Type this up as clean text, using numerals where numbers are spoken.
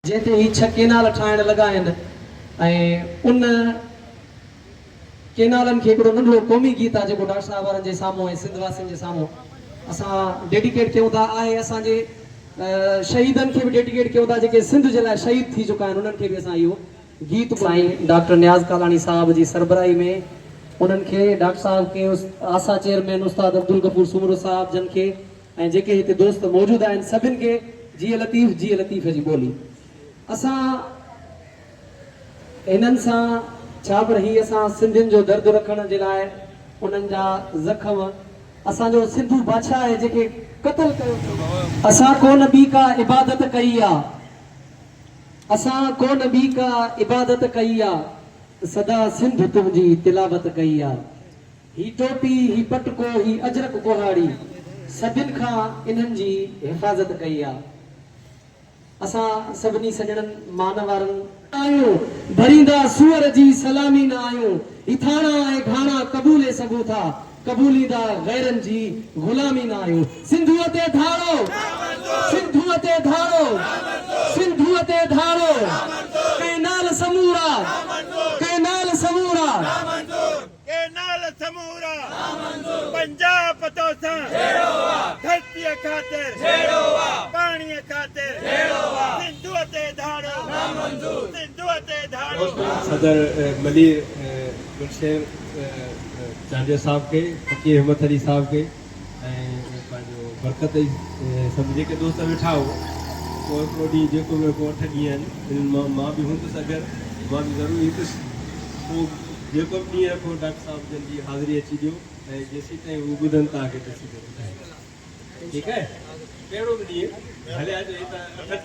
جنهن تي هي ڇهه ڪينال ٺاهڻ لڳا آهن ۽ ان ڪينالن کي هڪڙو ننڍڙو قومي گيت آهي جيڪو ڊاڪٽر صاحب وارن جي سامهون ۽ سنڌ واسين جي سامهون اسان ڊيڊيڪيٽ ڪيون ٿا آهي اسان جي شهيدن کي به ڊيڊيڪيٽ ڪيون ٿا جيڪي سنڌ جي لاء شهيد ٿي چڪا آهن انهن کي به اسان اهو گيت سائين ڊاڪٽر نياز ڪالاڻي صاحب جي سربراهي ۾ انهن کي ڊاڪٽر صاحب کي آسا چيئرمين استاد عبدالغفور سومرو صاحب جن کي ۽ جيڪي هتي دوست موجود آهن سڀن کي جيئي لطيف جيئي لطيف جي ٻولي اسان هنن سان ڇا پر هي اسان سنڌين جو درد رکڻ جي لاء انهن جا زخم اسان جو سنڌو بادشاهه آهي جنهن کي قتل ڪيو ٿيو. اسان ڪونه ٻي ڪا عبادت ڪئي آ. اسان ڪونه ٻي ڪا عبادت ڪئي آ. سدا سنڌ تنهنجي تلاوت ڪئي آ. هي ٽوپي، هي پٽڪو، هي اجرڪ ڪهاڙي، صدين کان انهن جي حفاظت ڪئي آ. اسان سڀني سڄڻن مان وارن. آهيون، ڀريندا سوئر جي سلامي نه آهيون. هي ٿاڻا ۽ گهاڻا قبولي سگهون ٿا، قبوليندا غيرن جي غلامي نه آهيون. سنڌوء تي ڌاڙو! سنڌوء تي ڌاڙو! سنڌوء تي ڌاڙو! ڪئنال سمورا! ڪئنال سمورا! ڪئنال سمورا پنجاب توسان ڌرتيء خاطر پاڻيء خاطر سنڌوء تي ڌاڙو سنڌوء تي ڌاڙو. صدر ملير گلشير چانڊيو صاحب کي، فقير همت علي صاحب کي ۽ پنهنجو برڪت علي سڀ جيڪي دوست ويٺا هو پوء هڪڙو ڏينهن جيڪو به هڪ اٺ ڏينهن آهن انهن مان مان به هوندس اگر مان به ضرور ايندس پوء جيڪو به ڏينهن رکو ڊاڪٽر صاحب جن جي حاضري اچي ڏيو ۽ جيسيتائين هو ٻڌن توهان کي تيسيتائين ٻڌائين ٺيڪ آهي ڪهڙو به ڏينهن هليا اچو هي ته اٺ.